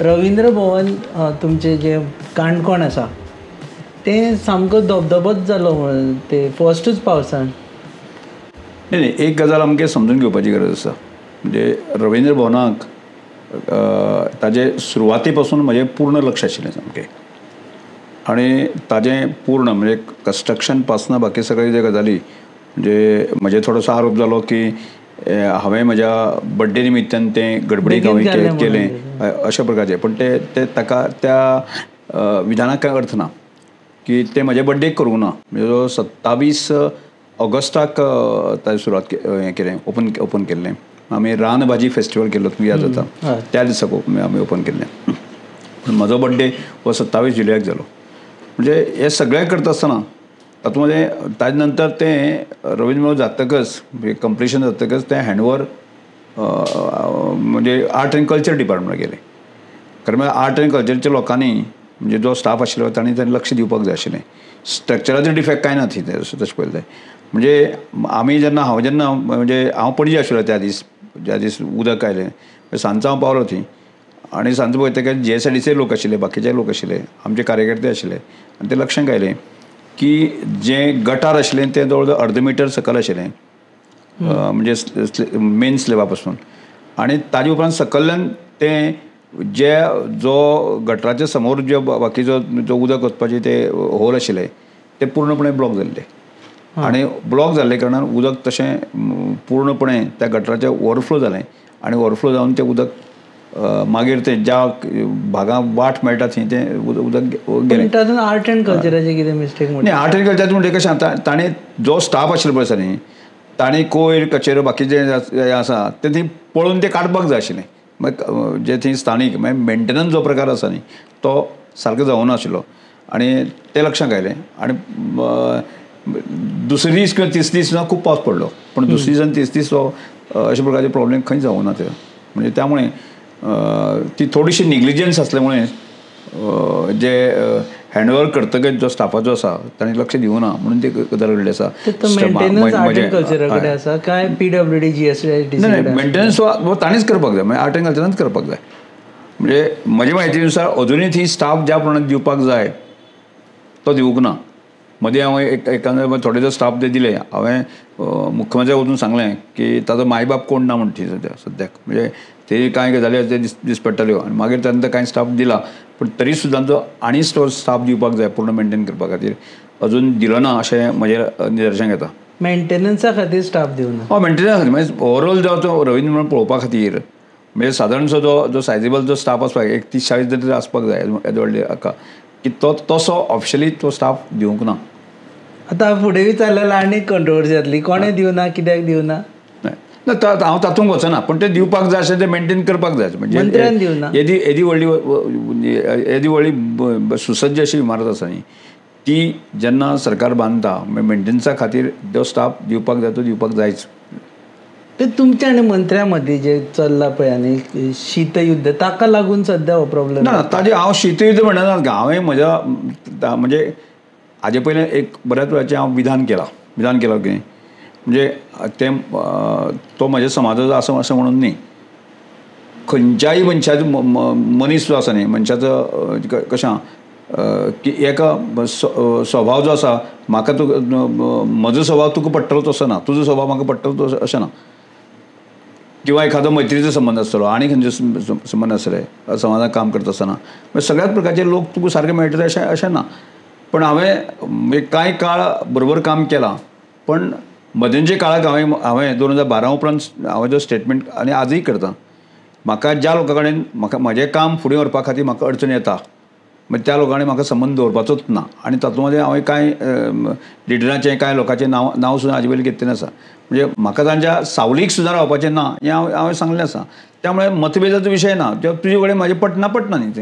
रवींद्र भवन तुमचें जें काणकोण आसा तें सामको धबधबोच जालो ते फर्स्टूच पावसान. न्ही न्ही, एक गजाल आमकां समजून घेवपाची गरज आसा. म्हणजे रवींद्र भवनाक ताजे सुरवाती पासून म्हजें पूर्ण लक्ष आशिल्लें सामकें, आनी ताजें पूर्ण म्हणजे कन्स्ट्रक्शन पासना बाकी सगळे जे गजाली, म्हणजे म्हजे थोडोसो आरोप जालो की हांवें म्हज्या बड्डे निमित्तान तें गडबडीक हांवें केलें अशा प्रकारचें, पूण ते ताका त्या विधानाक कांय अर्थ ना की तें म्हज्या बड्डेक करूंक ना. म्हणजे 27 ऑगस्टाक ताजी सुरवात हें केलें, ओपन केल्लें. आमी रानभाजी फेस्टिवल केल्लो, तुमकां याद जाता, त्या दिसाक आमी ओपन केल्लें. पूण म्हजो बड्डे हो 27 जुलयाक जालो. म्हणजे हें सगळें करता आसतना तातूंत मदें ताजे नंतर तें रवींद्र भवन जातकच, कंप्लिशन जातकच तें हँडओवर म्हणजे आर्ट एंड कल्चर डिपार्टमेंटाक गेलें. कारण आर्ट एंड कल्चरच्या लोकांनी म्हणजे जो स्टाफ आशिल्लो तांणी ताणें लक्ष दिवपाक जाय आशिल्लें. स्ट्रक्चराचो डिफेक्ट कांय ना थंय तशें पळयलें जाल्यार. म्हणजे आमी जेन्ना हांव जेन्ना म्हणजे हांव पणजे आशिल्लो त्या दीस, ज्या दीस उदक आयलें सांजचो हांव पावलो थंय, आनी सांजचो पळयतकच GSIDC लोक आशिल्ले, बाकीचे लोक आशिल्ले, आमचे कार्यकर्ते आशिल्ले, आनी ते लक्षांत आयलें की जें गटार आशिल्लें तें जवळ जवळ अर्द मिटर सकयल आशिल्लें, म्हणजे मेन स्लेबा पासून, आनी ताजे उपरांत सकयल्यान तें जे जो गटराच्या समोर जे बाकीचो जो उदक वचपाचें ते होल आशिल्ले ते पूर्णपणे ब्लॉक जाल्ले, आनी ब्लॉक जाल्ले कारणान उदक तशें पूर्णपणे त्या गटराचें ओवरफ्लो जालें, आनी ओवरफ्लो जावन तें उदक मागीर तें ज्या भागां वाट मेळटा थंय तें उदक गेलें. तातूंत आर्ट एंड कल्चराचें कितें मिस्टेक? न्ही, आर्ट एंड कल्चराचें म्हणजे कशें आतां ताणें जो स्टाफ आशिल्लो पळय न्ही, ताणें कोयर कचेरो बाकीचें जें आसा तें थंय पळोवन तें काडपाक जाय आशिल्लें. मागीर जे थंय स्थानीक मागीर मेंटेनन्स जो प्रकार आसा न्ही तो सारको जावना आशिल्लो, आनी तें लक्षांत आयलें. आनी दुसरे दीस किंवा तिसरे दीस सुद्दां खूब पावस पडलो, पूण दुसरे दीस आनी तिसरे दीस हो अशा प्रकारचे प्रॉब्लेम खंय जावना ते. म्हणजे त्यामुळे ती थोडीशी निग्लिजन्स आसल्यामुळे जे हँडओवर करतकच जो स्टाफाचो आसा ताणें लक्ष दिवना म्हणून ते गजाल घडली आसा. काय PWD GSIDC? Maintenance हो ताणेंच करपाक जाय, म्हणजे आर्ट एंड कल्चरानच करपाक जाय. म्हणजे म्हजे म्हायती नुसार अजुनूय थंय स्टाफ ज्या प्रमाणांत दिवपाक जाय तो दिवंक ना. मदीं हांवें एकादे थोडे जो स्टाफ ते दिले, हांवें मुख्यमंत्र्याक वचून सांगलें की ताजो मायबाप कोण ना म्हण थंय सद्याक, म्हणजे ते कांय गजाली ते दीस पडटाल्यो, आनी मागीर तांकां कांय स्टाफ दिला, पूण तरी सुद्दां तो आनी स्टाफ दिवपाक जाय पूर्ण मेंटेन करपा खातीर, अजून दिलो ना अशें म्हजें निदर्शनाक येता. मेंटेनन्सा खातीर स्टाफ दिवना? हय, मेंटेनन्सा खातीर म्हणजे ओवरऑल जो तो रवींद्र भवन पळोवपा खातीर म्हणजे सादारणसो जो सायजेबल जो स्टाफ आसपाक एक 30-40 तरी आसपाक जाय येदो व्हडले हाका, की तो तसो ऑफिशियली तो स्टाफ दिवंक ना. आतां फुडें विचारलें आनी कंट्रोवर्सी जातली, कोणें दिवना, कित्याक दिवना? ना, हांव तातूंत वचना, पूण तें दिवपाक जाय अशें तें मेंटेन करपाक जाय. म्हणजे मंत्र्यान दिवना. येदी व्हडली सुसज्ज अशी इमारत आसा न्ही, ती जेन्ना सरकार बांदता मेंटेनन्सा खातीर जो स्टाफ दिवपाक जाय तो दिवपाक जायच. ते तुमच्या आनी मंत्र्या मदीं जें चल्लां पळय आनी शीतयुद्ध, ताका लागून सद्या हो प्रॉब्लेम ना. ताजें हांव शीतयुद्ध म्हणना, हांवें म्हज्या म्हणजे हाजे पयलें एक बऱ्याच वेळाचें हांव विधान केलां कितें म्हणजे तें तो म्हज्या समाजाचो आसा अशें म्हणून न्ही, खंयच्याय मनशाचो मनीस जो आसा न्ही, मनशाचो कशें की एका स्वभाव जो आसा, म्हाका तुका म्हजो स्वभाव तुका पडटलो तसो ना, तुजो स्वभाव म्हाका पडटलो तसो अशें ना, किंवा एखादो मैत्रीचो संबंद आसतलो आनी खंयचो संबंद आसतले समाजांत काम करता आसतना, सगळ्याच प्रकारचे लोक तुका सारके मेळटले अशें अशें ना. पण हांवें कांय काळ बरोबर काम केलां, पण मदींच्या काळाक हांवें 2012 उपरांत हांवें जो स्टेटमेंट आनी आजूय करता, म्हाका ज्या लोकां कडेन म्हाका म्हजें काम फुडें व्हरपा खातीर म्हाका अडचण येता, मागीर त्या लोकांनी म्हाका संबंद दवरपाचोच ना. आनी तातूंत मदीं हांवें कांय लिडरांचें कांय लोकांचें नांव सुद्दां हाजे पयलीं घेतिल्लें आसा. म्हणजे म्हाका तांच्या सावलीक सुद्दां रावपाचें ना हें हांवें सांगलें आसा. त्यामुळे मतभेदाचो विशय ना, तुजे कडेन म्हाजें पटना न्ही तें.